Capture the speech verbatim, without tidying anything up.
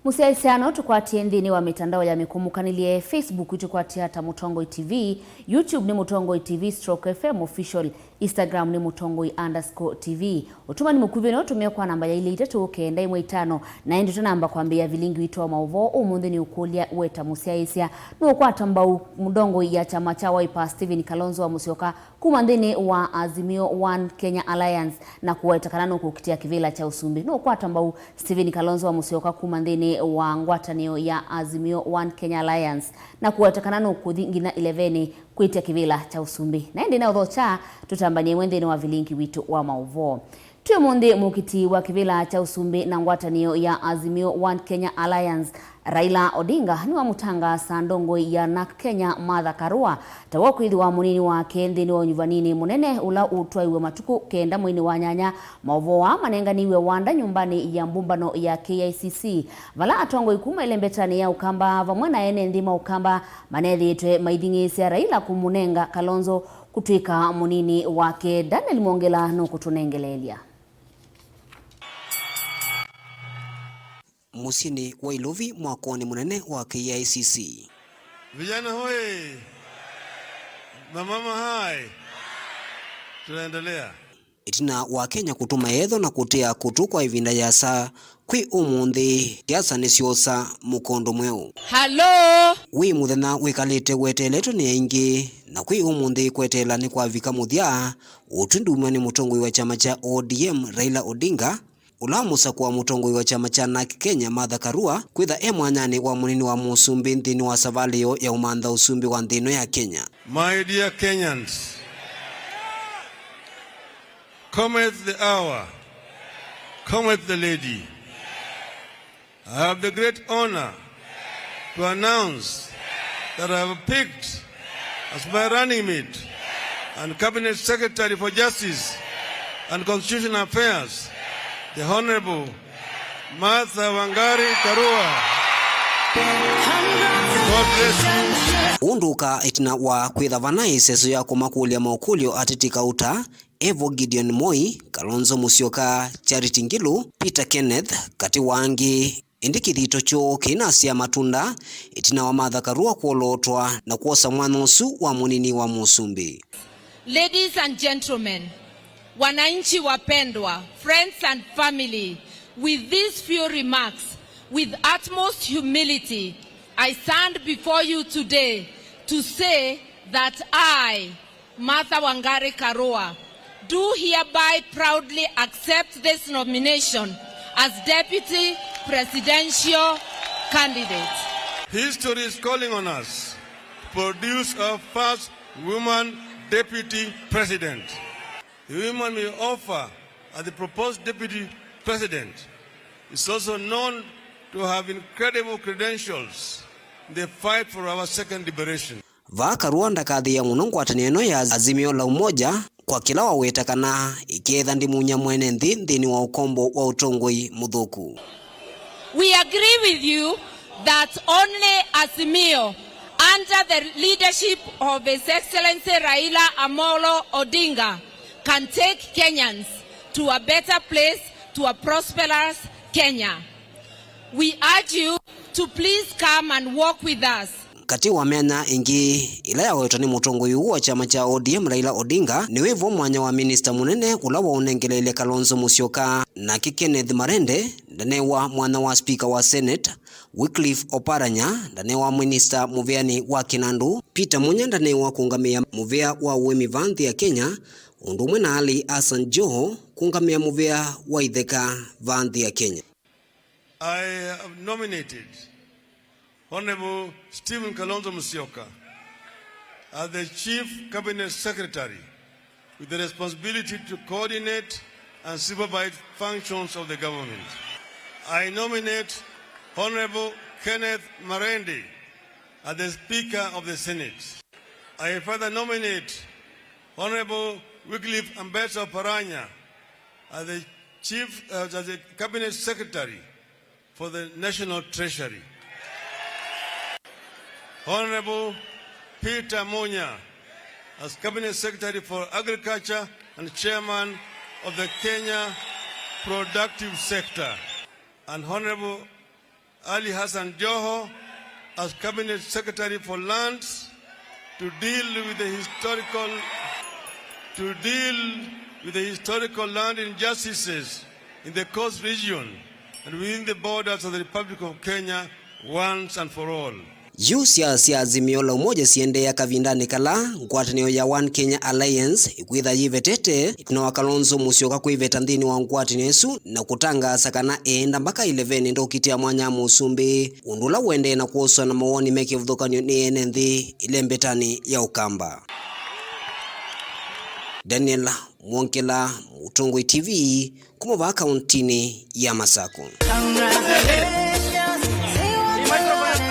Mũsyaĩĩsya no tũkwatie nthĩnĩ wa mĩtandao ya mĩkũmũkanĩlye, Facebook ĩtũkwatia ta Mũtongoi T V, YouTube nĩ Mũtongoi T V stroke F M Official, Instagram nĩ Mũtongoi underscore T V. Ũtũmani mũkuvĩ no ũtũmĩe kwa namba ya ilĩ itatũ kenda ĩmwe itano. Na ĩndĩ tũnamba kwambĩĩa vilingi witũ wa maũvoo ũmũnthĩ nĩ ũkũlya we ta mũsyaĩĩsya. Nũũkwata mbau mũtongoi ya kyama kya Wiper Stephen Kalonzo wa Musyoka kuma nthĩnĩ wa Azimio One Kenya Alliance na kũweta kana nũkũkitĩa kĩvĩla kya ũsumbĩ? Nũũkwata mbau Stephen Kalonzo wa Musyoka kuma nthĩnĩ wa ngwatanĩo ya Azimio One Kenya Alliance na kũweta kana nũkũthi nginya ĩlevenĩ kwĩtya kĩvĩla kya ũsumbĩ? Na ĩndĩ naũthokya, tũtambanie ĩmwe nthĩnĩ wa vilingi witũ wa maũvoo. Twĩ ũmũnthĩ, mũkiti wa kĩvĩla kya ũsumbĩ na ngwatanĩo ya Azimio One Kenya Alliance, Raila Odinga, nĩwamũtangaasa ndongoi ya NARC Kenya, Martha Karua, ta wa kwĩthĩwa mũnini wake nthĩnĩ wa ũnyuvaninĩ mũnene ũla ũtwaiwe matukũ kenda mweinĩ wa nyanya. Maũvoo aa manenganiwe wanda nyũmbanĩ ya mbũmbano ya K I C C, vala atongoi kuma ĩlembetanĩ ya Ũkamba vamwe na ene nthĩ ma Ũkamba manethĩĩtwe maithing'ĩĩsya Raila kũmũnenga Kalonzo kũtw'ĩka mũnini wake. Daniel Mwongela nũkũtũnengeleelya. Mũsyĩnĩ wa Ilovi mwakonĩ mũnene wa K I C C. Vijana hoye! Mamama hai! Tunaendelea. Ĩtina wa Kenya kũtũma yetho na kũtĩa kũtũ kwa ĩvinda yĩasa, kwĩ ũmũnthĩ, siasa nĩsyoosa mũkondo mweũ. Halo! Wĩ mũthenya wĩkalĩte weteeletwe nĩ aingĩ, na kwĩ ũmũnthĩ kweteela nĩkwavika mũthya, ũtwi ndumwa nĩ mũtongoi wa kyama kya O D M, Raila Odinga, ũla wamũsakũa mũtongoi wa kyama kya NARC Kenya, Martha Karua, kwĩtha e mwanyanĩ wa mũnini wa mũsumbĩ nthĩnĩ wa savalĩ yoo ya ũmantha ũsumbĩ wa nthĩ ĩno ya Kenya. My dear Kenyans, cometh the hour, cometh the lady. I have the great honor to announce that I have picked as my running mate and Cabinet Secretary for Justice and Constitutional Affairs, the Honorable Martha Wangari Karua. God bless you. Ũndũka ĩtina wa kwĩtha vana ĩseso ya kũmakũlya maũkũlyo ateti kauta, evo Gideon Moi, Kalonzo Musyoka, Charity Ngilu, Peter Kenneth, katĩ wa angĩ. Ĩndĩ kĩthito kyoo kĩinasya matunda ĩtina wa Martha Karua kwolootwa na kwosa mwanya ũsu wa mũnini wa mũsumbĩ. Ladies and gentlemen, wananchi wapendwa, friends and family, with these few remarks, with utmost humility, I stand before you today to say that I, Martha Wangari Karua, do hereby proudly accept this nomination as Deputy Presidential Candidate. History is calling on us to produce our first woman Deputy President. The woman we offer as the proposed Deputy President is also known to have incredible credentials in the fight for our second liberation. Vaa Karua ndakathĩĩa mũno ngwatanĩo ĩno ya Azimio la Umoja, kwa kĩla waweta kana ĩkeetha ndĩmunya mwene nthĩ nthĩnĩ wa ũkombo wa ũtongoi mũthũku. We agree with you that only Azimio, under the leadership of His Excellency Raila Amolo Odinga, can take Kenyans to a better place, to a prosperous Kenya. We urge you to please come and walk with us. Katĩ wa myanya ĩngĩ ĩla yawetwa nĩ mũtongoi ũũ wa kyama kya O D M, Raila Odinga, nĩ wĩvo mwanya wa minista mũnene ũla waũnengeleile Kalonzo Musyoka. Nake Kenneth Marende ndanewa mwanya wa spika wa Senate, Wycliffe Oparanya ndanewa minista mũvĩanĩ wa kĩnandũ, Peter Munya ndanewa kũngamĩa mũvĩa wa ũĩmi vaa nthĩ ya Kenya, ũndũ ũmwe na Ali Hassan Joho kũngamĩa mũvĩa wa itheka vaa nthĩ ya Kenya. I have nominated Honorable Stephen Kalonzo Musyoka as the Chief Cabinet Secretary with the responsibility to coordinate and supervise functions of the government. I nominate Honorable Kenneth Marende as the Speaker of the Senate. I further nominate Honorable Wycliffe Ambetsa Oparanya as the Chief, uh, as the Cabinet Secretary for the National Treasury. Honorable Peter Munya as Cabinet Secretary for Agriculture and Chairman of the Kenya Productive Sector. And Honorable Ali Hassan Joho as Cabinet Secretary for Lands to deal with the historical, to deal with the historical land injustices in the Coast Region and within the borders of the Republic of Kenya once and for all. Yu siasa sya Azimio la Umoja siendeea kavindanĩ kala ngwatanĩo ya One Kenya Alliance ĩkwĩtha yĩvetete ĩtina wa Kalonzo Musyoka kwĩveta nthĩnĩ wa ngwatanĩo ĩsu na kũtangaasa kana eenda mbaka ĩleveni ndokitĩa mwanya wa mũsumbĩ, ũndũ ũla ũendee na kwoswa na mawoni me kĩvathũkany'o nĩ ene nthĩ ĩlembetanĩ ya Ũkamba. Daniel Mwongela, Mũtongoi T V, kuma vaa kauntinĩ ya Masakũ.